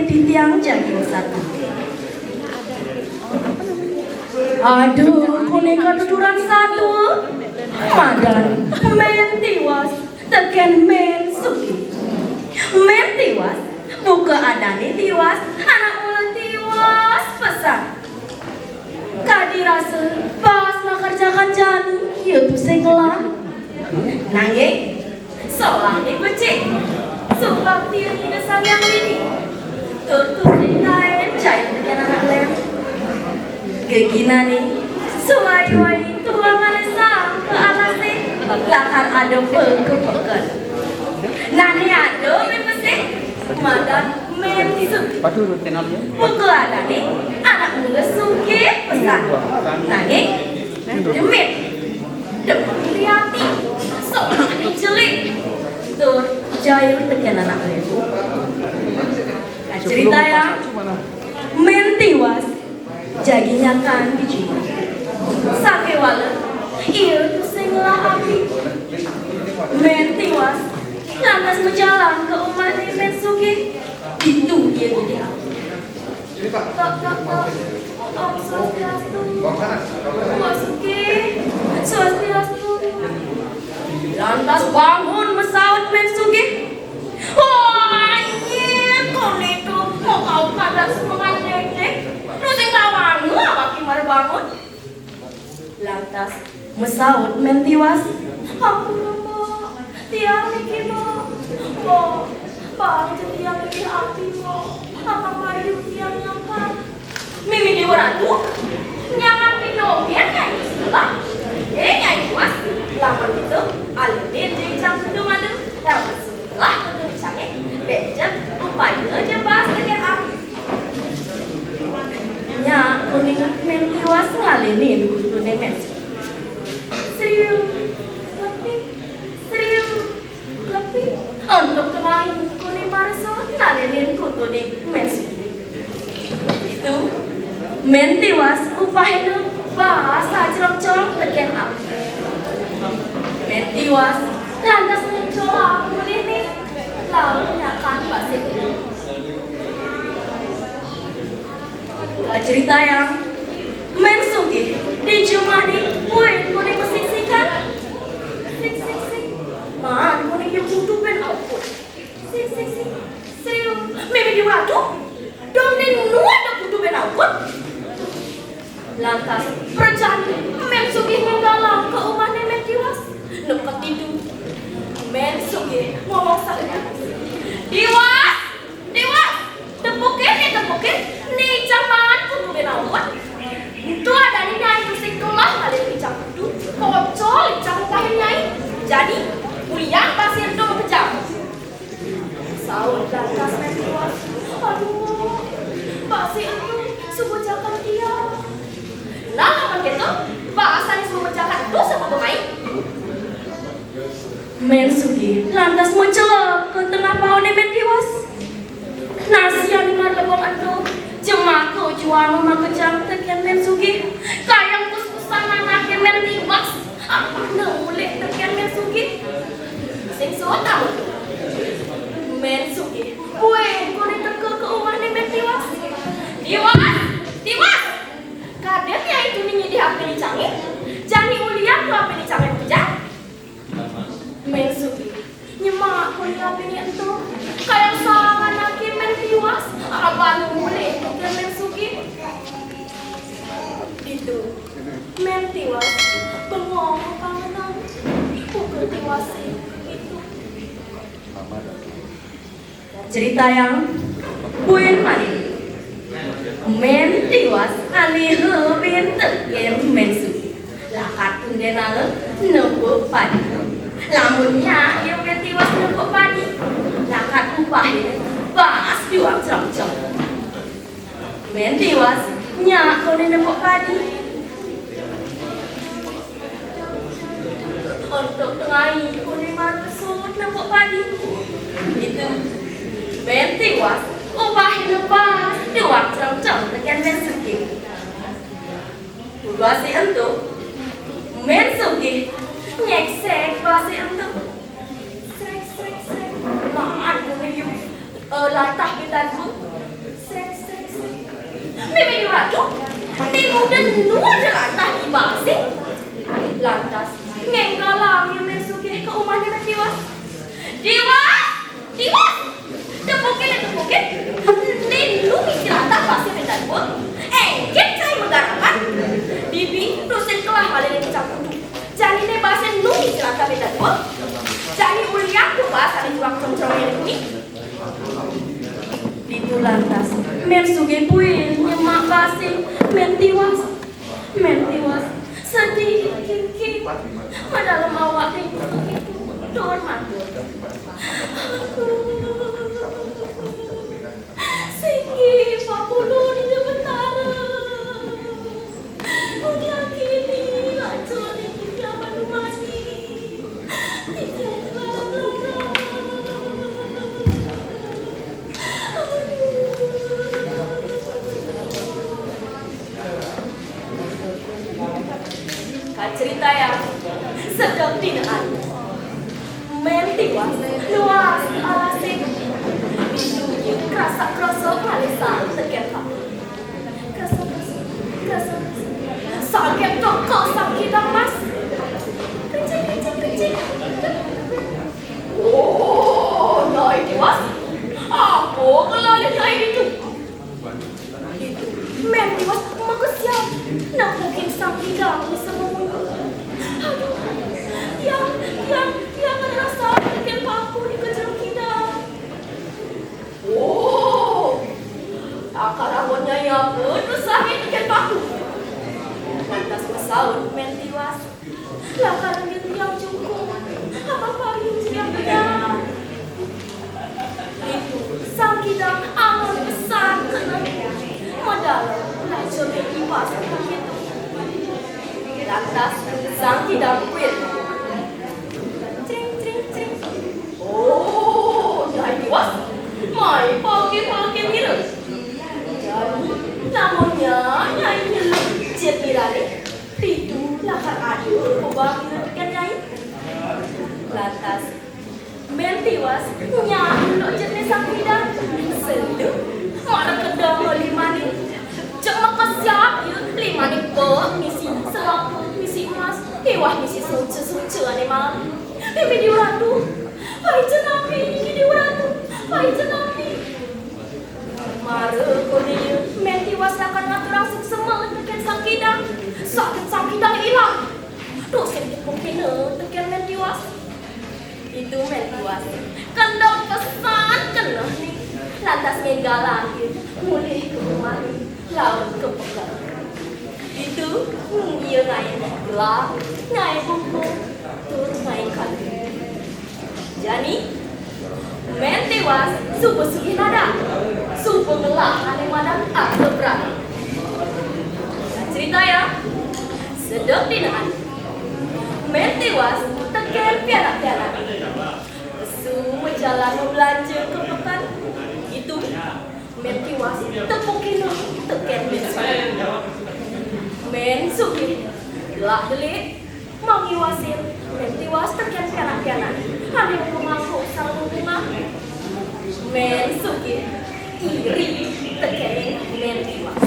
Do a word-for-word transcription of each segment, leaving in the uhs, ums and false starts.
titiang jagi satu. Aduh, koné katuturan satu. Madan Mén Tiwas tekén Mén Sugih. Mén Tiwas, buka adané Tiwas, anak mula Tiwas pesan. Kadi rasa pas makerjakan jani, ia tusing ngelah. Nanging, solahné becik. Subakti ring Ida Sang Hyang Widhi. Tur tusing taén jail tekén anak lén. Geginané, suwai-wai tuangané saang ka alasé, lakar ada pekepeken. Nané ada mé besik, madan Mén Sugih. Buka adané, anak mula sugih pesan. Nanging, demit. Demen liati. Solahné jelik. Tur jail tekén anak lén. Kacaritayang, Mén Tiwas jagi nyakan di jumah. Sakéwala, ia tusing ngelah api. Mén Tiwas lantas majalan ka umahné Mén Sugih. Ditu ia ngidih api. Tok, tok, tok. Om Swastiastu. Mbok Sugih. Swastiastu. Lantas bangun masaut Mén Sugih. Wah, nyén koné to, kok kau kada semengan dédé. Terus sing lawan, awak ki mara bangun. Lantas masaut Mén Tiwas. Ampura, Mbok. Tiang niki, Mbok. Mbok, bang tiang niki api, Mbok. Apa payu tiang nyangkal? Mimih Déwa Ratu, nyangkal pidongén Nyai Sula. Eh, Nyai Tiwas, lamun kéto, alih-alih dicang kudu madu. Lamun sudah kudu dicangé, bécén upaya ja baas tekén api. Nya, kuning Mén Tiwas ngalinin kutuné Mén. Sriu, tapi, sriu, tapi, untuk kemarin kuning marsa ngalinin kutuné Mén Sugih. Ditu, Mén Tiwas upahina baas sajrong-jrong tekén api. Mén Tiwas lantas ngencol api mulihné, lalu nyakan basik. Kacaritayang, Mén Sugih di jumahné buin kuning masiksikan. Sik, sik, sik. Maan kuning ia kudu bén ampun. Sik, sik, sik. Sriu, mimih Déwa Ratu. Dong né nu ada kudu bén ampun. Lantas, prajani Mén Sugih ninggalang ka umahné Mén Tiwas. Neked ditu, Mén Sugih ngomong saeutik. Tiwas! Tiwas, tepukin né, tepukin, né icang maan kudu bén ampun. Ento adané Nyai tusing kelah ngalih icang kudu, kocol icang upahin Nyai. Jani, ulian basik ento makejang. Saut lantas Mén Tiwas. Aduh, basik ento suba jakan tiang. Nah, lamun kéto, baas ané suba jakan ento suba bemain. Mén Sugih lantas macelep ka tengah pauné Mén Tiwas. Nasi ané marlebong ento, jemaka juang makejang tekén Mén Sugih. Kayang kus-kusan anaké Mén Tiwas, apahna mulih tekén Mén Sugih. Sing suud amun. Mén Sugih buin kuning teka ka umahné Mén Tiwas. Tiwas! Tiwas! Kadén Nyai tuni ngidih apiné icangé? Jani ulian to apiné icangé makejang? Mén Sugih nyemak kuning apiné ento. Kayang saang anaké Mén Tiwas, apahna mulih tekén Mén Sugih. Ditu, Mén Tiwas bengong pangeneng. Uga Tiwas ditu. Critayang buin malih. Mén Tiwas aliha buin tekén Mén Sugih. Lakar tundén nala nepuk padi. Lamun nyak ia Mén Tiwas nepuk padi, lakar upahina baas duang crongcong. Mén Tiwas nyak koné nepuk padi. Untuk tengai koné marepsut nepuk padi. Ditu, Mén Tiwas upahina baas duang crongcong tekén Mén Sugih. Basik ento, Mén Sugih nyéksék basik ento. Srék, srék, srék. Maan koné iu, eh, latah kita dulu. Tiwas! Tiwas! Tepukin, tepukin. Né nungi cilakan basé mé dadua. Énggén cai magarapan. Dibi nusin kelah malih né kecap kudu. Jani né basé nungi cilakan mé dadua. Jani ulian tuh bas ané juang congcrongé né kuning. Ditu lantas, Mén Sugih buin nyemak basé Mén Tiwas. Mén Tiwas sedih kiki. Madalem awak ditu tur matur. Singgih pakulun ida Betara. Ugi kini lacur niki jaman mati. Titiang telah lara. Kacritayang sedeng dina anu. Mén Tiwas nuas alasé. Ditu ia krasak-krosok ngalih saut tekén paku. Krasak-krosok, krasak-krosok. Saget teka Sang Kidang Mas. Kricik, kricik, kricik. Oh, Nyai Tiwas. Apa ngelah Nyai ditu? Ditu, Mén Tiwas makesiab. Napukin Sang Kidang bisa mamunyi. Aduh, tiang, tiang, tiang ngerasa tekén paku di kejero kidang. Oh, takar amun Nyai apa tusahné tekén paku? Lantas masaut Mén Tiwas. Lakar nggih tiang jukung, apa payung tiang benar? Ditu, Sang Kidang angon pesan keneh. Madalem lacur Tiwas kéto. Lantas Sang Kidang kuil. Cring, cring, cring. Oh, Nyai Tiwas. Mai pake-pake ngira. Jani, lamun Nyai nyeluk jit nirané, ditu lakar ada pabagina tekén Nyai. Lantas, Mén Tiwas nyaut jitné Sang Kidang. Selu, mara kedeng limané. Cek makesiab ia, limané bek misi selapa, misi emas, miwah misi soca-soca ané maem. Mimih Déwa Ratu, paica napi niki Déwa Ratu, paica napi. Mara koné ia, Mén Tiwas lakar ngaturang suksma tekén Sang Kidang. Saget Sang Kidang ilang. Tusing dipukina tekén Mén Tiwas. Ditu Mén Tiwas kendel pesan kenehné. Lantas ngénggalang ia mulih ka umahné, laut ka peken. Ditu ia ngaé gelah, ngaé bungkung, tur ngaé kadu. Jani, Mén Tiwas suba sugih nadak, suba ngelah ané madan arta brana. Critayang, sedeng dina anu, Mén Tiwas tekén pianak-pianak. Pesu majalan mablanja ka peken. Ditu, Mén Tiwas tepukina tekén Mén Sugih. Mén Sugih, delak-delik, mangiwasin Mén Tiwas tekén pianak-pianak ané pamangku sareng bungah. Mén Sugih iri tekén Mén Tiwas.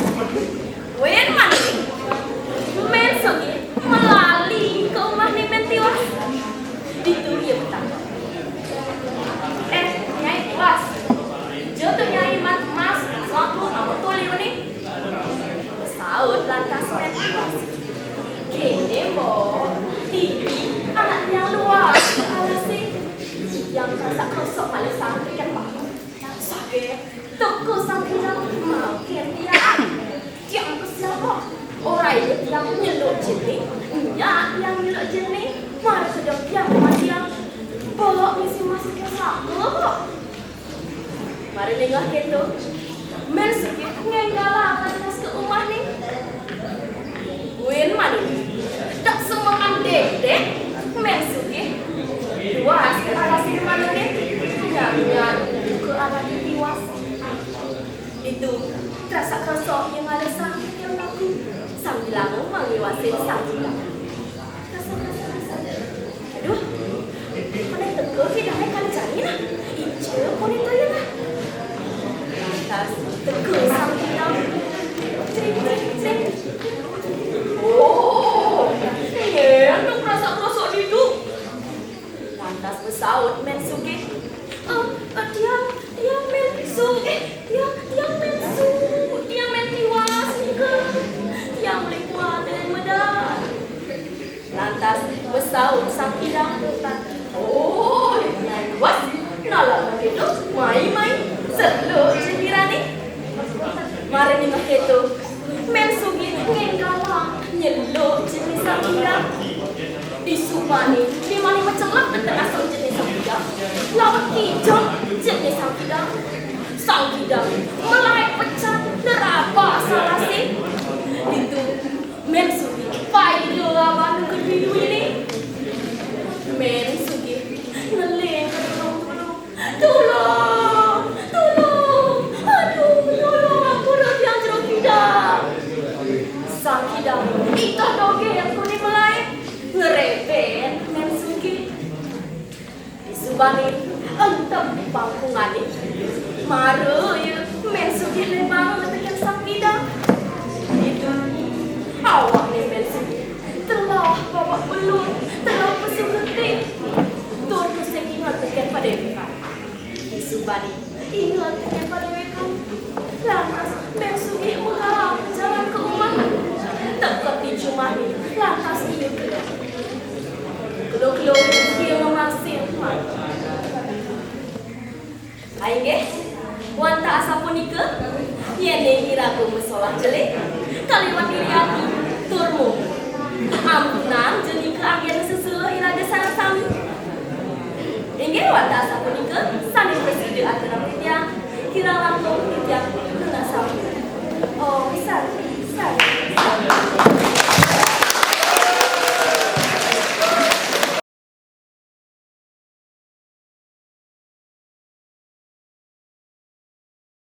Buin mani, Mén Sugih malali ka umahné Mén Tiwas. Ditu ia matakon. "Éh, Nyai Tiwas. Dija to Nyai mat emas, selapa, apa to liuné?" Saut lantas Mén Tiwas. "Kéné, Mbok, niki anak tiang luas alasé. Tiang krasak-krosok ngalih saut tekén paku. Saget teka Sang Kidang mangkin tiang. Tiang kesiab. Ora ia tiang nyeluk jitné, nyak tiang nyeluk jitné, mara kedeng tiang matiang. Mbok ngisi emas tekén saka, Mbok." Mara ningeh kéto, Mén Sugih ngénggalang nuju ka umahné. Buin mani, tak semengan dédék, Mén Sugih luas ka alasé manané, nyanyar ka arah Tiwas. Ditu, krasak-krosok ia ngalih saut tekén paku, sambilanga mangiwasin Sang Kidang. Krasak-krosok, krasak. Aduh, koné teka Kidangé kancana nah. Ica koné to ia nah. Lantas teka Sang Kidang. Cring, cring, cring. "Oh, nyén nu krasak-krosok ditu?" Lantas masaut Mén Sugih. Saut Sang Kidang. Oh, Nyai Luas, nalap makéto, mai-mai, seluk cén birané. Mara né makéto, Mén Sugih ngénggalang nyeluk cén Sang Kidang. Disubané, né malih macelep ento asung cén Sang Kidang. Laut kijang cén Sang Kidang. Sang Kidang, malaib pecat, nerabak salasé. Ditu, Mén Sugih, paida abana ka duéné. Mén Sugih, ngeling ka tulung-tulung. "Tulung! Tulung! Aduh, tulung! Ampura tiang jero kidang!" Sang Kidang, iteh dogén koné malaib, ngerebet Mén Sugih. Disubané, entem pangkungané. Mara ia Mén Sugih lébanga tekén Sang Kidang. Ditu, awakné Mén Sugih telah babak belur, telah pesu getih. Tur tusing inget tekén padéwékan. Disubané, inget tekén padéwékan. Lantas, Mén Sugih menggalang jalan ka umah. Teka di jumahné, lantas ia keluh. Keluh-keluh, ia ngemasin mata. Inggih, wantah asapunika, yén iraga masolah jelé, kaliwat dirian